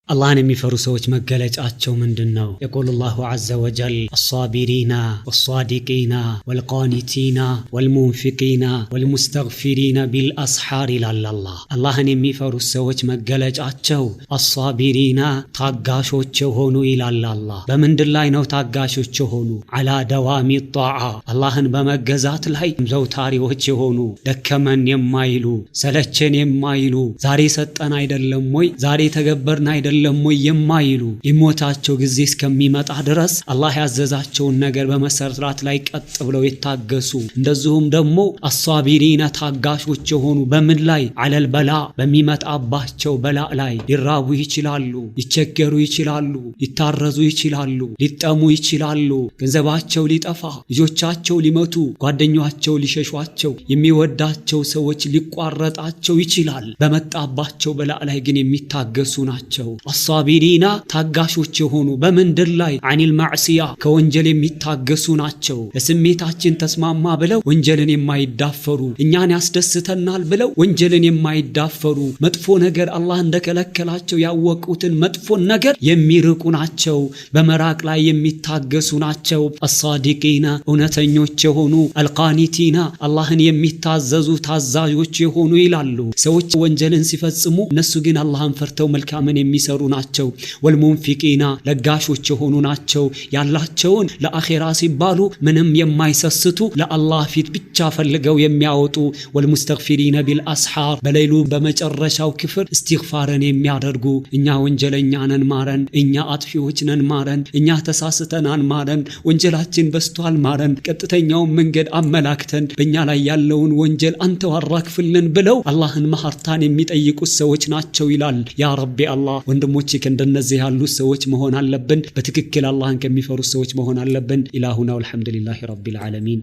አላህን የሚፈሩ ሰዎች መገለጫቸው ምንድን ነው? يقول الله عز وجل: الصابرين والصادقين والقانتين والمنفقين والمستغفرين بالأسحار ይላል አላህ። አላህን የሚፈሩ ሰዎች መገለጫቸው الصابرين ታጋሾች የሆኑ ይላል አላህ። በምንድን ላይ ነው ታጋሾች የሆኑ? على دوام الطاعة፣ አላህን በመገዛት ላይ ዘውታሪዎች የሆኑ፣ ደከመን የማይሉ፣ ሰለቸን የማይሉ፣ ዛሬ ሰጠን አይደለም ወይ፣ ዛሬ ተገበርን አይደለም ወይ የማይሉ፣ የሞታቸው ጊዜ እስከሚመጣ ድረስ አላህ ያዘዛቸውን ነገር በመሰራት ላይ ቀጥ ብለው የታገሱ። እንደዚሁም ደግሞ الصابرين ታጋሾች የሆኑ በምን ላይ? على البلاء፣ በሚመጣባቸው በላእ ላይ። ሊራቡ ይችላሉ፣ ሊቸገሩ ይችላሉ፣ ሊታረዙ ይችላሉ፣ ሊጠሙ ይችላሉ፣ ገንዘባቸው ሊጠፋ፣ ልጆቻቸው ሊመቱ፣ ጓደኛቸው ሊሸሿቸው፣ የሚወዳቸው ሰዎች ሊቋረጣቸው ይችላል። በመጣባቸው በላእ ላይ ግን የሚታገሱ ናቸው። الصابرين ታጋሾች የሆኑ በምንድር ላይ? عن المعصية፣ ከወንጀል የሚታገሱ ናቸው። ለስሜታችን ተስማማ ብለው ወንጀልን የማይዳፈሩ፣ እኛን ያስደስተናል ብለው ወንጀልን የማይዳፈሩ፣ መጥፎ ነገር አላህ እንደከለከላቸው ያወቁትን መጥፎ ነገር የሚርቁ ናቸው። በመራቅ ላይ የሚታገሱ ናቸው። الصادقين እውነተኞች የሆኑ፣ القانتين አላህን የሚታዘዙ ታዛዦች የሆኑ ይላሉ። ሰዎች ወንጀልን ሲፈጽሙ እነሱ ግን አላህን ፈርተው መልካምን የሚሰሩ ናቸው። والمنفقين ለጋሾች የሆኑ ናቸው። ያላቸውን ለአኼራ ሲባሉ ምንም የማይሰስቱ፣ ለአላህ ፊት ብቻ ፈልገው የሚያወጡ። والمستغفرين بالأسحار፣ በሌሉ በመጨረሻው ክፍል እስትግፋርን የሚያደርጉ፣ እኛ ወንጀለኛ ነን ማረን፣ እኛ አጥፊዎች ነን ማረን፣ እኛ ተሳስተናል ማረን፣ ወንጀላችን በዝቷል ማረን፣ ቀጥተኛውን መንገድ አመላክተን በእኛ ላይ ያለውን ወንጀል አንተው አራግፍልን ብለው አላህን መሀርታን የሚጠይቁት ሰዎች ናቸው ይላል። يا ربي አላህ፣ ወንድሞቼ፣ ከእንደነዚህ ያሉ ሰዎች መሆን አለብን። በትክክል አላህን ከሚፈሩ ሰዎች መሆን አለብን። إلى هنا والحمد لله رب العالمين።